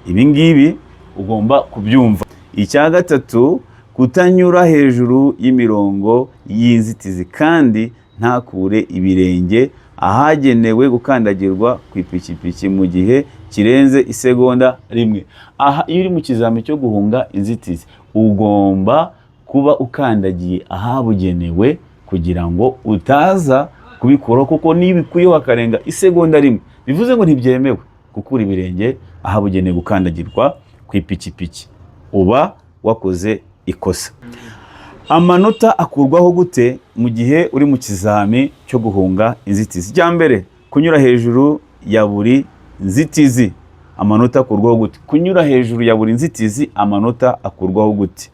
Ibi ngibi ugomba kubyumva. Icya gatatu, kutanyura hejuru y'imirongo y'inzitizi kandi ntakure ibirenge ahagenewe gukandagirwa ku ipikipiki mu gihe kirenze isegonda rimwe. Aha iyo uri mu kizami cyo guhunga inzitizi, ugomba kuba ukandagiye ahabugenewe kugira ngo utaza kubikuraho, kuko niba ubikuyeho hakarenga isegonda rimwe, bivuze ngo ntibyemewe gukura ibirenge ahabugenewe gukandagirwa ku ipikipiki, uba wakoze ikosa. Amanota akurwaho gute mu gihe uri mu kizami cyo guhunga inzitizi? Icya mbere, kunyura hejuru ya buri nzitizi, amanota akurwaho gute? Kunyura hejuru ya buri nzitizi, amanota akurwaho gute?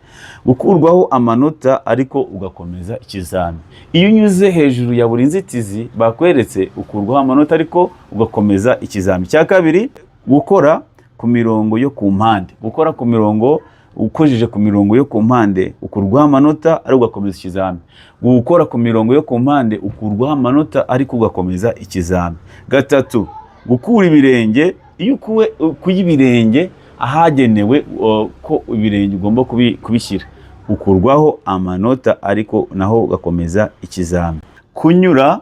Gukurwaho amanota ariko ugakomeza ikizami. Iyo unyuze hejuru ya buri nzitizi bakweretse, ukurwaho amanota ariko ugakomeza ikizami. Icya kabiri, gukora ku mirongo yo ku mpande. Gukora ku mirongo, ukojeje ku mirongo yo ku mpande, ukurwaho amanota ariko ugakomeza ikizami. Gukora ku mirongo yo ku mpande, ukurwaho amanota ariko ugakomeza ikizami. Gatatu, gukura ibirenge. Iyo ukuye ibirenge ahagenewe ko ibirenge ugomba kubishyira, ukurwaho amanota ariko naho ugakomeza ikizami. Kunyura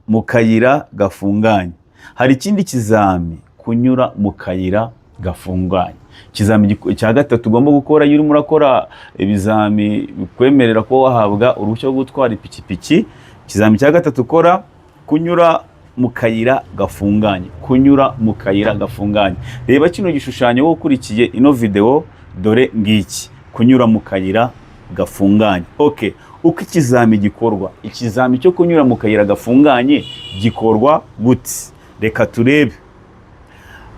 mu kayira gafunganye. Hari ikindi kizami, kunyura mu kayira gafunganye. Ikizami cya gatatu ugomba gukora iyo urimo urakora ibizami bikwemerera kuba wahabwa uruhushya rwo gutwara ipikipiki, ikizami cya gatatu ukora, kunyura mu kayira gafunganye. Kunyura mu kayira gafunganye, reba kino gishushanyo wowe ukurikiye ino video, dore ngiki, kunyura mu kayira gafunganye. Okay, uko ikizami gikorwa, ikizami cyo kunyura mu kayira gafunganye gikorwa gute? Reka turebe.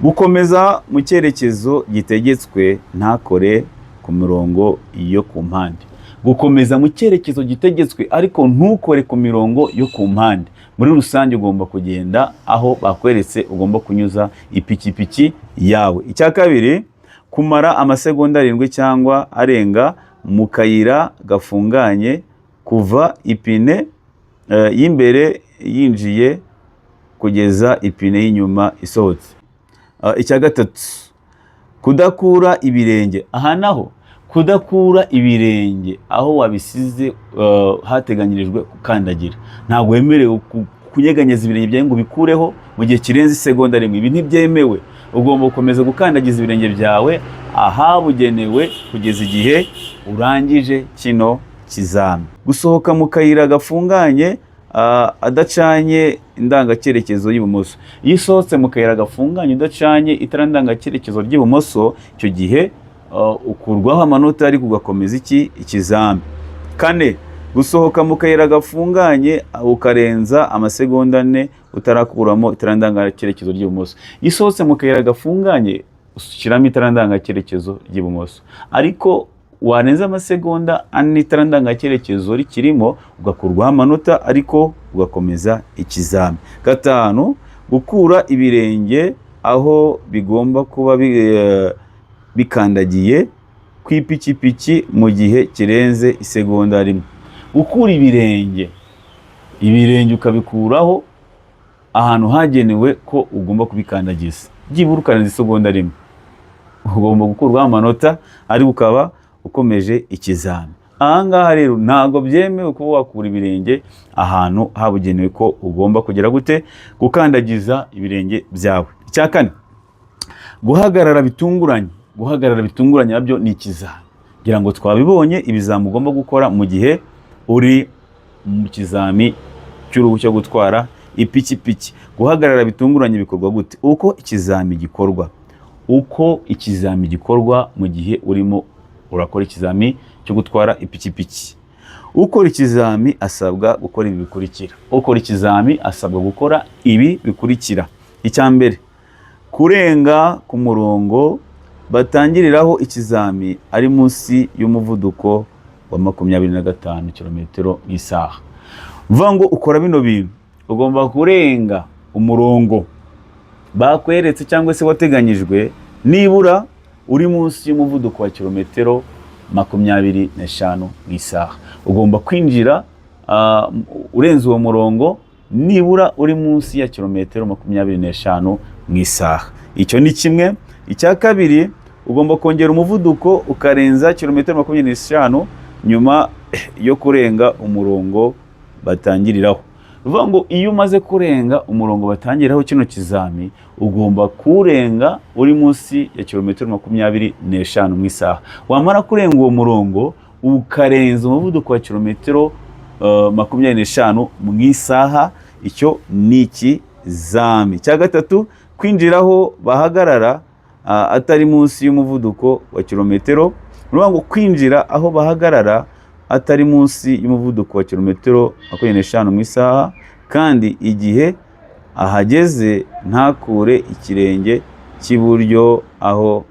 Gukomeza mu cyerekezo gitegetswe, ntakore ku mirongo yo ku mpande. Gukomeza mu cyerekezo gitegetswe ariko ntukore ku mirongo yo ku mpande. Muri rusange ugomba kugenda aho bakweretse ugomba kunyuza ipikipiki yawe. Icya kabiri, kumara amasegonda 7 cyangwa arenga mu kayira gafunganye kuva ipine y'imbere yinjiye kugeza ipine y'inyuma isohotse. Icya gatatu, kudakura ibirenge. Aha naho kudakura ibirenge aho wabisize hateganyirijwe gukandagira. Ntabwo wemerewe kunyeganyeza ibirenge byawe ngo ubikureho mu gihe kirenze isegonda rimwe. Ibi ntibyemewe. Ugomba gukomeza gukandagiza ibirenge byawe ahabugenewe kugeza igihe urangije kino kizami. Gusohoka mu kayira gafunganye adacanye indangacyerekezo y'ibumoso. Iyo usohotse mu kayira gafunganye udacanye itara ndangacyerekezo ry'ibumoso, icyo gihe ukurwaho amanota ariko ugakomeza ikizami. Kane, gusohoka mu kayira gafunganye ukarenza amasegonda 4 utarakuramo itara ndangacyerekezo ry'ibumoso. Iyo usohotse mu kayira gafunganye, ushyiramo itara ndangacyerekezo ry'ibumoso, ariko warenza amasegonda 4 itara ndangacyerekezo rikirimo, ugakurwaho amanota ariko ugakomeza ikizami. Gatanu, gukura ibirenge aho bigomba kuba bikandagiye ku ipikipiki mu gihe kirenze isegonda rimwe. Gukura ibirenge, ibirenge ukabikuraho ahantu hagenewe ko ugomba kubikandagiza, byibura ukarenza isegonda rimwe, ugomba gukurwaho amanota ariko ukaba ukomeje ikizami. Aha ngaha rero ntabwo byemewe kuba wakura ibirenge ahantu habugenewe ko ugomba kugira gute? Gukandagiza ibirenge byawe. Icya kane, guhagarara bitunguranye. Guhagarara bitunguranye nabyo ni ikizami. Ngira ngo twabibonye, ibizami ugomba gukora mu gihe uri mu kizami cy'uruhushya rwo gutwara ipikipiki. Guhagarara bitunguranye bikorwa gute? Uko ikizami gikorwa, uko ikizami gikorwa mu gihe urimo urakora ikizami cyo gutwara ipikipiki: ukora ikizami asabwa gukora ibi bikurikira. Ukora ikizami asabwa gukora ibi bikurikira: Icya mbere, kurenga ku murongo batangiriraho ikizami ari munsi y'umuvuduko wa 25 kilometero mu isaha. Uvuga ngo ukora bino bintu: ugomba kurenga umurongo bakweretse cyangwa se wateganyijwe nibura uri munsi y'umuvuduko wa kilometero 25 mu isaha. Ugomba kwinjira urenze uwo murongo nibura uri munsi ya kilometero 25 mu isaha. Icyo ni kimwe. Icya kabiri, ugomba kongera umuvuduko ukarenza kilometero 25 nyuma yo kurenga umurongo batangiriraho. Bivuga ngo iyo umaze kurenga umurongo batangiraho kino kizami, ugomba kuwurenga uri munsi ya kilometero 25 mu isaha. Wamara kurenga uwo murongo, ukarenza umuvuduko wa kilometero 25 mu isaha. Icyo ni ikizami. Icya gatatu, kwinjira aho bahagarara atari munsi y'umuvuduko wa kilometero, ni ukuvuga ngo kwinjira aho bahagarara atari munsi y'umuvuduko wa kilometero 25 mu isaha, kandi igihe ahageze ntakure ikirenge cy'iburyo aho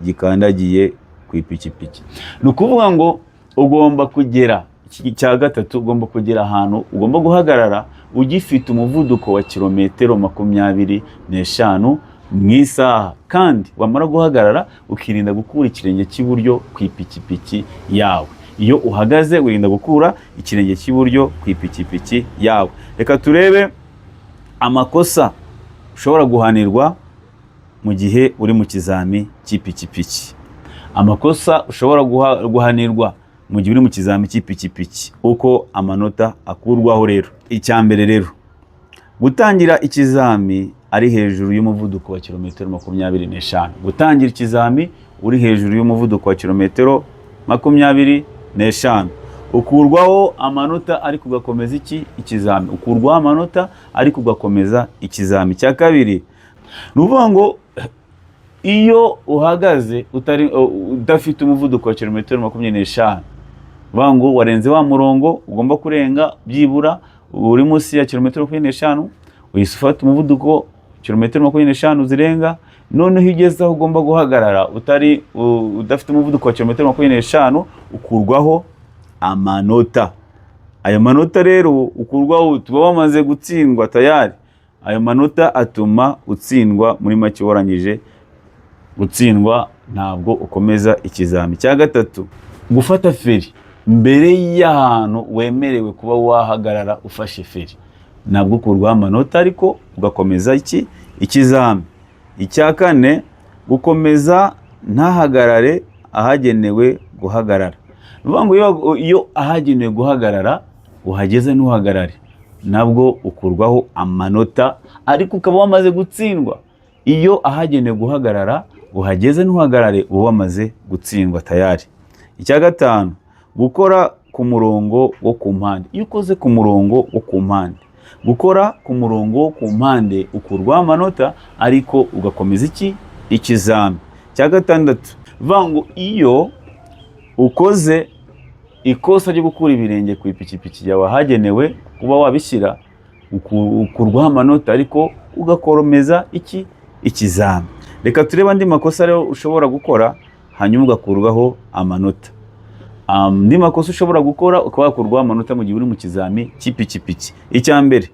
gikandagiye ku ipikipiki. Ni ukuvuga ngo ugomba kugera, iki cya gatatu, ugomba kugera ahantu ugomba guhagarara ugifite umuvuduko wa kilometero 25 mu isaha, kandi wamara guhagarara ukirinda gukura ikirenge cy'iburyo ku ipikipiki yawe. Iyo uhagaze, wirinda gukura ikirenge cy'iburyo ku ipikipiki yawe. Reka turebe amakosa ushobora guhanirwa mu gihe uri mu kizami cy'ipikipiki. Amakosa ushobora guhanirwa mu gihe uri mu kizami cy'ipikipiki, uko amanota akurwaho rero. Icya mbere rero, gutangira ikizami ari hejuru y'umuvuduko wa kilometero 25. Gutangira ikizami uri hejuru y'umuvuduko wa kilometero 25, ukurwaho amanota ariko ugakomeza iki ikizami. Ukurwaho amanota ariko ugakomeza ikizami. Cya kabiri, ni ukuvuga ngo iyo uhagaze utari udafite umuvuduko wa kilometero 25, uvuga ngo warenze wa murongo ugomba kurenga byibura uri munsi ya kilometero 25, uhise ufata umuvuduko kilometero 25 zirenga, noneho iyo ugeze aho ugomba guhagarara utari udafite umuvuduko wa kilometero 25, ukurwaho amanota. Ayo manota rero ukurwaho, tuba wamaze gutsindwa tayari. Ayo manota atuma utsindwa, muri make warangije gutsindwa, ntabwo ukomeza ikizami. Cya gatatu, gufata feri mbere y'ahantu wemerewe kuba wahagarara ufashe feri, ntabwo ukurwaho amanota ariko ugakomeza iki ikizami. Icya kane, gukomeza ntahagarare ahagenewe guhagarara. Ni ukuvuga ngo iyo ahagenewe guhagarara uhageze ntuhagarare, nabwo ukurwaho amanota ariko ukaba wamaze gutsindwa. Iyo ahagenewe guhagarara uhageze ntuhagarare, uba wamaze gutsindwa tayari. Icya gatanu, gukora ku murongo wo ku mpande. Iyo ukoze ku murongo wo ku mpande, gukora ku murongo wo ku mpande, ukurwaho amanota ariko ugakomeza iki ikizami. Icya gatandatu, bivuga ngo iyo ukoze ikosa ryo gukura ibirenge ku ipikipiki yawe ahagenewe kuba wabishyira, ukurwaho amanota ariko ugakomeza iki ikizami. Reka turebe andi makosa rero ushobora gukora hanyuma ugakurwaho amanota. Andi makosa ushobora gukora ukaba wakurwaho amanota mu gihe uri mu kizami cy'ipikipiki. Icya mbere,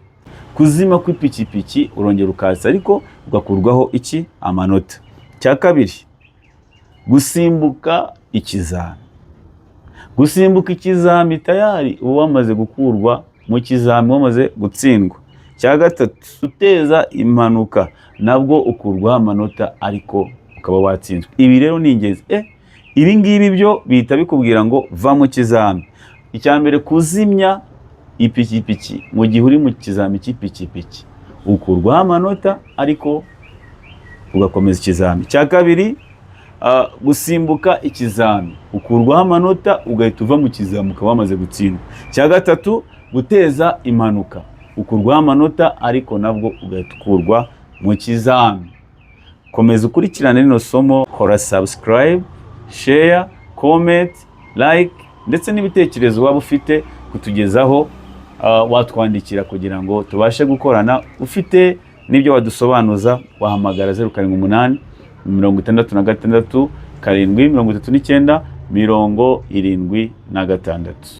kuzima kw'ipikipiki, urongera ukatsa ariko ugakurwaho iki amanota. Icya kabiri, gusimbuka ikizami. Gusimbuka ikizami, tayari uba wamaze gukurwa mu kizami, wamaze gutsindwa. Icya gatatu, guteza impanuka, nabwo ukurwaho amanota ariko ukaba watsinzwe. Ibi rero ni ingenzi. Ibi ngibi byo bihita bikubwira ngo va mu kizami. Icya mbere, kuzimya ipikipiki mu gihe uri mu kizami cy'ipikipiki, ukurwaho amanota ariko ugakomeza ikizami. Icya kabiri, gusimbuka ikizami, ukurwaho amanota ugahita uva mu kizami, ukaba wamaze gutsindwa. Icya gatatu, guteza impanuka, ukurwaho amanota ariko nabwo ugahita ukurwa mu kizami. Komeza ukurikirane rino somo, kora subscribe, share, comment, like, ndetse n'ibitekerezo waba ufite kutugezaho, watwandikira kugira ngo tubashe gukorana. Ufite n'ibyo wadusobanuza, wahamagara 078 66 7 39 76.